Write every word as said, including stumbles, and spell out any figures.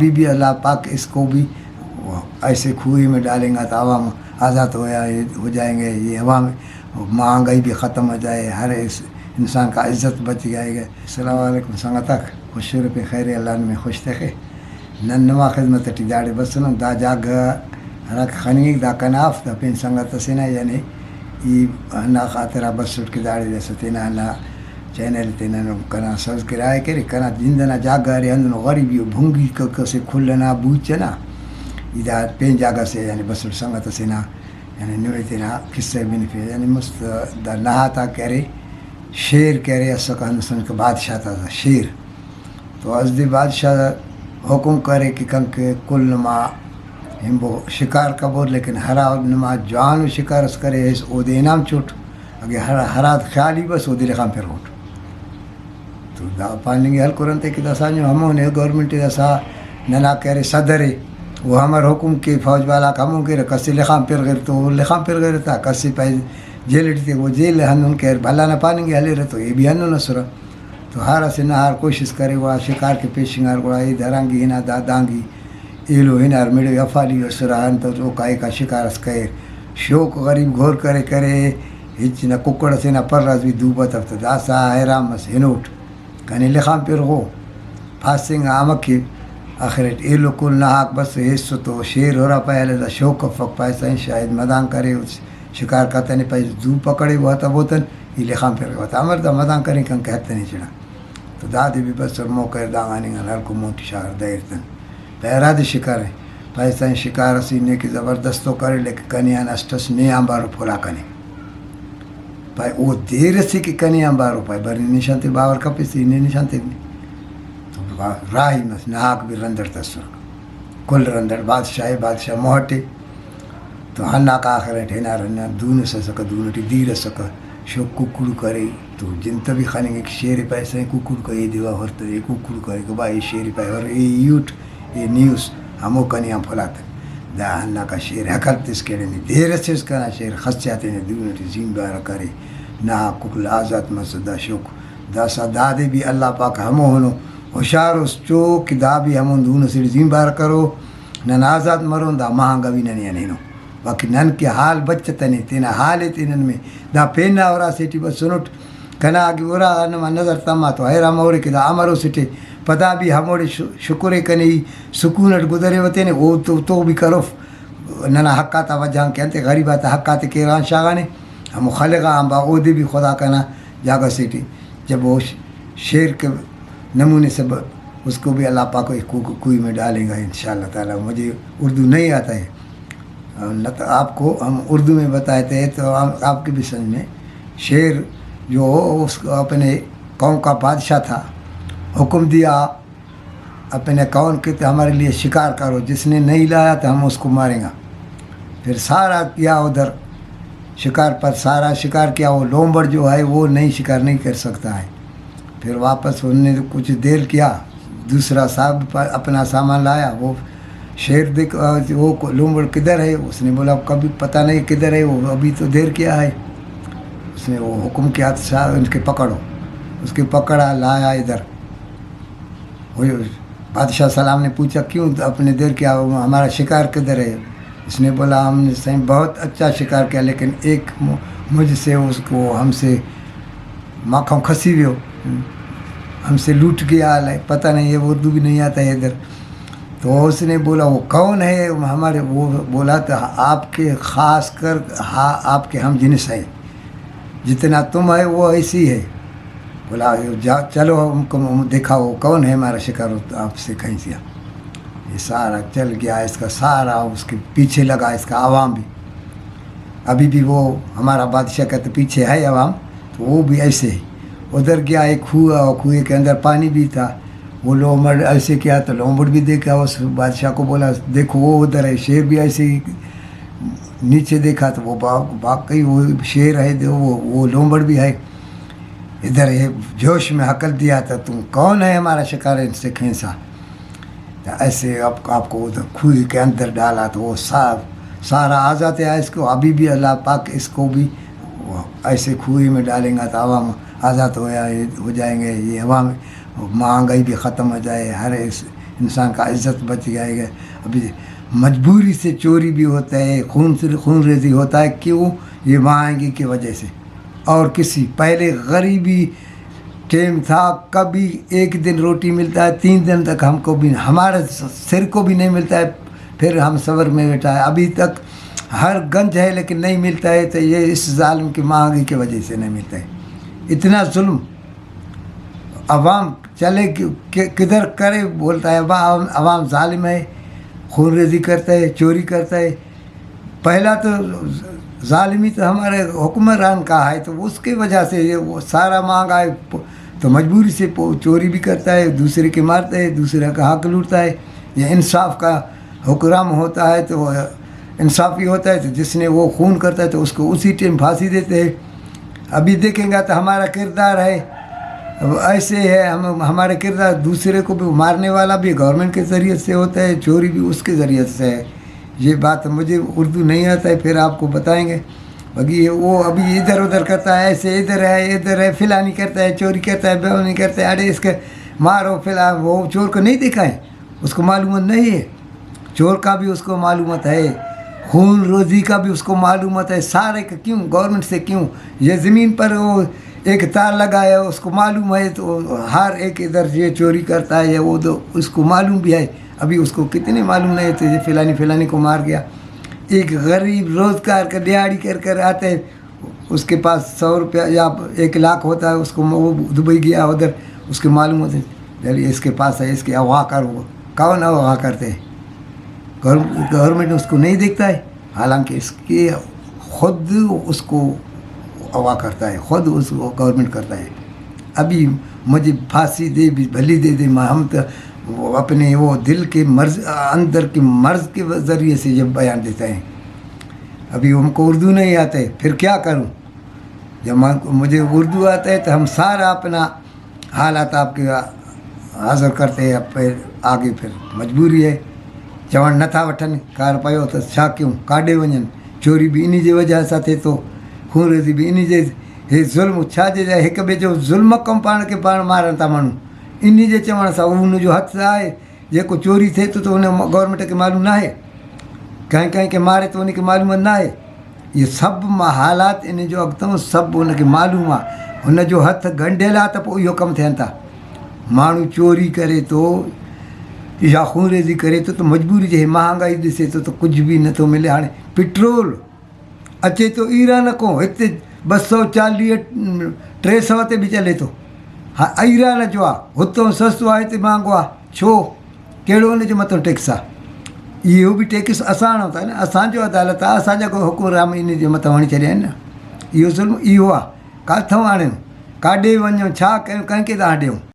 ابھی بھی اللہ پاک اس کو بھی ایسے کنویں میں ڈالیں گا تو عوام آزاد ہو جائے، ہو جائیں گے۔ یہ عوام مہنگائی بھی ختم ہو جائے، ہر اس انسان کا عزت بچ جائے گا۔ السلام علیکم سنگتاک، خوش شروع پہ خیر اللہ میں خوش تخے۔ نن نما خدمت ٹی داڑے بسنن، دا جاگہ ہراکہ خننگک دا کنا اف، دا پین سنگت اسے نا، یعنی ای ہندا خاطرا بسٹ کہ داڑے داسہ تینا ہندا چینل تینا نم کنا سبسکرائب کرے، کنا جند ئنا جاگہ ارے ہندنو غریبی و بھنگی ک-، کسے کل ئنا بوچ ئنا ای دا پین جاگہ سے یعنی بسٹ سنگت ئسے نا یعنی نمے تینا قصہ ئے بنفے۔ یعنی مست دا نہاتاک کہ ارے، شیر کہ ارے اسکہ ہندن سمجھکہ بادشاہ تا دا شیر۔ تو ازدی بادشاہ حکم کرے کہ کنکہ کل نما ہنبو شکار کبور، لیکن ہرا نما جوانو شکار اس کرے ایس اودے انعام چوٹ، اگہ ہرا ہراد خیالی بس اودے لخان پرغوٹ۔ تو دا پاننگ ئے ہلکر انتئے کہ داسہ انجو ہمونے گورنمنٹ ئے داسہ ننا کہ ارے صدر ئے، او امر حکم کے فوج والاک ہمون کیرہ، کس ئے لخان پرغر تو او لخان پرغرہ تا، کس ئے پائے جیل ٹی تے او جیل ہندن کہ ارے بھلا نا پاننگ ئے ہلیرہ تو اے بھی ہندن اسرہ۔ تو ہر اسہ نہار کوشست کرے گڑا شکار کہ پیشنگار گڑا اے درانگی ہنا دا دانگی ایلو ہنار مڑے افالی اسرہ انت اوکا ایکا شکار اس کریر۔ شوق غریب گھور کرے کرے ہچ نہ، ککڑ اسے نا پر اس بھی دو بتو تہ داسہ حیران مس ہنوٹ کنے لخان پرغو پاسنگ آ امر کہ آخر اٹ ایلو کل نہاک بس ایسو تو شیر ہرا پائے ہلے دا شوق افک پائسہ شاید مدان کرے شکار کتنے پائے دو پکڑے وہ ہتبوتن ای لخان پرغو تا امر دا مدان کرے کنکہ ہتنے چڑا۔ تو دادے بھی بس موقع دانگان انگان ہلکو مونٹی شاغر دائرتن۔ پہ ہرادے شکار ءِ۔ پاکستان شکار اسے نے کہ زبردست تو کرے، لیکن کنے آن اسٹ اس نے آنبارو پھلا کنے۔ پائے او دیر اسے کہ کنے آنبارو پائے، بری نشان تے باور کپیس، نے نشان تے تو راہی مس، نہاک بھی رندڑ تسر۔ کل رندڑ بادشاہ ءِ، بادشاہ موہٹے۔ تو ہنداکا آخر اٹ ہنار ہنار دون اس اسکہ، دون ٹی دیر اسکہ، شوک ککڑ کرے، تو جن تہ بھی خننگک، شیر ءِ پائسہ ککڑ کرے، ایدے وا ہر تہ اے ککڑ کرے کہ با اے شیر ءِ پائے ہر اے ہی اٹ، اے نیوس ہمو کنے آن پھلاتہ۔ دا ہنداکا شیر ہکل تس کہ اڑے نی دیر اسیس کنا شیر خسیا تینے دون ٹی زیمبارہ کرے، نا ککل آزات مسہ دا شوک۔ داسہ دادے بھی اللہ پاک ہموہنو ہشار اس چو کہ دا بھی ہمون دون اسیٹ زیمبارہ کرو، نن آزات مرون، دا مہنگوی ننے آن ہنو۔ باقی نن کہ حال بچتنے، تینا حال ءِ تینن میں دا پین نا اراس ٹی بسنٹ۔ کنا اگہ ارا نما نظر تما تو حیران مورے کہ دا امر اسٹے، پدا بھی ہموڑے شو-، شکر ءِ کنے ای سکون اٹ گزرے وتینے، او تو، تو بھی کروف۔ ننا حق آتا وجہ آن کہ انتے غریب آتا حق آتے کیرغ آن شاغانے، ہمو خلغا آن با اودے بھی خدا کنا جاگہ سے ٹی جب وہ ش-، شیر کے نمونے سے ب-، اس کو بھی اللہ پاک کو ایک کو-، کوئی میں ڈالیں گا انشاءاللہ تعالی۔ مجھے اردو نہیں آتا ہے، نہ تو آپ کو ہم اردو میں بتائے تھے تو ہم آپ کے بھی سمجھ میں۔ شیر جو ہو، اس کو اپنے قوم کا بادشاہ تھا، حکم دیا اپنے قوم کے تو ہمارے لیے شکار کرو، جس نے نہیں لایا تو ہم اس کو ماریں گا۔ پھر سارا کیا ادھر شکار پر، سارا شکار کیا، وہ لومبڑ جو ہے وہ نہیں شکار نہیں کر سکتا ہے۔ پھر واپس انہوں نے کچھ دیر کیا، دوسرا صاحب پ-، اپنا سامان لایا، وہ شیر دیکھ، آ، وہ کو-، لومڑ کدھر ہے؟ اس نے بولا، کبھی پتہ نہیں کدھر ہے، وہ ابھی تو دیر کیا ہے۔ اس نے وہ حکم کیا تھا، ان کے پکڑو۔ اس کے پکڑا، لایا ادھر۔ وہ بادشاہ سلام نے پوچھا، کیوں اپنے دیر کیا، ہمارا شکار کدھر ہے؟ اس نے بولا، ہم نے سائیں بہت اچھا شکار کیا، لیکن ایک م-، مجھ سے اس کو، ہم سے ماکھاؤں کھسی ویو، ہم سے لوٹ گیا، لائک پتہ نہیں ہے، اردو بھی نہیں آتا ہے ادھر۔ تو اس نے بولا، وہ کون ہے؟ ہمارے، وہ بولا تو آپ کے خاص کر، ہاں، آپ کے ہم جنس ہے، جتنا تم ہے وہ ایسی ہے۔ بولا، جا، چلو ہم کو دکھاؤ کون ہے ہمارا شکار آپ سے کہیں سے۔ یہ سارا چل گیا، اس کا سارا اس کے پیچھے لگا، اس کا عوام بھی۔ ابھی بھی وہ ہمارا بادشاہ کا تو پیچھے ہے عوام، تو وہ بھی ایسے ہی۔ ادھر گیا ایک کنواں، اور کنویں کے اندر پانی بھی تھا۔ وہ لومڑ ایسے کیا تو لومڑ بھی دیکھا، اس بادشاہ کو بولا، دیکھو وہ ادھر ہے، شیر بھی ایسے ہی۔ نیچے دیکھا تو وہ با-، واقعی وہ شیر ہے، دے-، وہ، وہ لومڑ بھی ہے۔ ادھر یہ جوش میں ہکل دیا تھا، تم کون ہے ہمارا شکار ان سے کھینسا؟ تو ایسے آپ، آپ کو ادھر کنویں کے اندر ڈالا تو وہ سا-، سارا آزاد ہے اس کو، ابھی بھی اللہ پاک اس کو بھی ایسے کنویں میں ڈالیں گا تو عوام آزاد ہو جائے، ہو جائیں گے۔ یہ عوام مہنگائی بھی ختم ہو جائے، ہر اس انسان کا عزت بچ جائے گا۔ ابھی مجبوری سے چوری بھی ہوتا ہے، خون سے، خون ریزی ہوتا ہے، کیوں؟ یہ مہنگی کی وجہ سے۔ اور کسی پہلے غریبی ٹائم تھا، کبھی ایک دن روٹی ملتا ہے، تین دن تک ہم کو بھی، ہمارے سر کو بھی نہیں ملتا ہے، پھر ہم صبر میں بیٹھا ہے۔ ابھی تک ہر گنج ہے لیکن نہیں ملتا ہے، تو یہ اس ظالم کی مہنگی کی وجہ سے نہیں ملتا ہے۔ اتنا ظلم عوام چلے کہ، کہ، کدھر کرے بولتا ہے، عوام، عوام ظالم ہے، خون ریزی کرتا ہے، چوری کرتا ہے۔ پہلا تو ظالمی تو ہمارے حکمران کا ہے، تو اس کی وجہ سے یہ وہ سارا مہنگا ہے، تو مجبوری سے پو-، چوری بھی کرتا ہے، دوسرے کے مارتا ہے، دوسرے کا حق لوٹتا ہے۔ یہ انصاف کا حکرام ہوتا ہے تو انصافی ہوتا ہے، تو جس نے وہ خون کرتا ہے تو اس کو اسی ٹائم پھانسی دیتے ہیں۔ ابھی دیکھیں گا تو ہمارا کردار ہے، اب ایسے ہے، ہم، ہمارا کردار دوسرے کو بھی مارنے والا بھی گورنمنٹ کے ذریعے سے ہوتا ہے، چوری بھی اس کے ذریعے سے ہے۔ یہ بات مجھے اردو نہیں آتا ہے، پھر آپ کو بتائیں گے۔ باقی یہ، وہ ابھی ادھر ادھر کرتا ہے، ایسے ادھر ہے، ادھر ہے، فلانی کرتا ہے، چوری کرتا ہے، بیانی کرتا ہے، اڑے اس کے مارو، فلان، وہ چور کو نہیں دیکھا ہے، اس کو معلومات نہیں ہے۔ چور کا بھی اس کو معلومات ہے، خون روزی کا بھی اس کو معلومات ہے، سارے کا کیوں، گورنمنٹ سے کیوں؟ یہ زمین پر وہ ایک تار لگا ہے، اس کو معلوم ہے، تو ہر ایک ادھر یہ چوری کرتا ہے، وہ تو اس کو معلوم بھی ہے۔ ابھی اس کو کتنے معلوم نہیں تھے، یہ فلانی فلانی کو مار گیا۔ ایک غریب روزگار کا دیہاڑی کر کر آتے، اس کے پاس سو روپیہ یا ایک لاکھ ہوتا ہے، اس کو وہ دبئی گیا ادھر، اس کے معلوم ہوتے، چلیے اس کے پاس ہے، اس کے اغوا کرو۔ کون اغوا کرتے ہیں؟ گور-، گورنمنٹ اس کو نہیں دیکھتا ہے، حالانکہ اس کے خود اس کو اغوا کرتا ہے، خود اس کو گورنمنٹ کرتا ہے۔ ابھی مجھے پھانسی دے بھی بھلی دے دے، میں، ہم تو اپنے وہ دل کے مرض، اندر کے مرض کے ذریعے سے یہ بیان دیتا ہے۔ ابھی ہم کو اردو نہیں آتا ہے، پھر کیا کروں؟ جب میں، مجھے اردو آتا ہے تو ہم سارا اپنا حالات آپ کے حاضر کرتے ہیں، پھر آگے پھر مجبوری ہے، چوݨ نتھا وٹھن، کار پئیو تہ چھا کیوں، کاڈے ونجن، چوری بھی انہی جے وجہ سا تھے تو، خون ریزی بھی انہی جے، ہے ظلم چھا جے جائے، ہک ٻئے جو ظلم کم پاݨ کے پاݨ مارن تا ماݨو، انہی جے چوݨ سا ان جو ہتھ آئے، جیکو چوری تھے تو، تو انہیں گورنمنٹ کے معلوم نہ ہے، کہیں کہیں کے مارے تو انہیں کے معلوم نہ ہے۔ یہ سب حالات انہیں جو اگتوں سب انہیں کے معلوم آ، انہیں جو ہتھ گنڈیلا تا پو ایہو کم تھین تا۔ ماݨو چوری کرے تو یا خون ریزی کرے تو، تو مجبوری جے مہانگائی ݙسے تو، تو کجھ بھی نہ تو ملے۔ ہاݨے پٹرول اچے تو ایران کو ہتے ٻہ سو چالیہہ، ٹے سو تے بھی چلے تو۔ ہاں، ایران جو آ، ہتوں سستو آ، ہتے مہانگو آ۔ چھو؟ کیڑو انہیں جو متوں ٹیکس آ؟ ایہو بھی ٹیکس اساݨ ہوتا ہے نا، اساں جو عدالت آ، اساں جا کوئی حکمران انہیں جو متوں ہݨی چلے نا۔ ایہو ظلم ایہو آ۔ کاتھوں آنے؟ کاڈے ونجوں؟ چھا کہیں، کہیں کے دا ڈیوں؟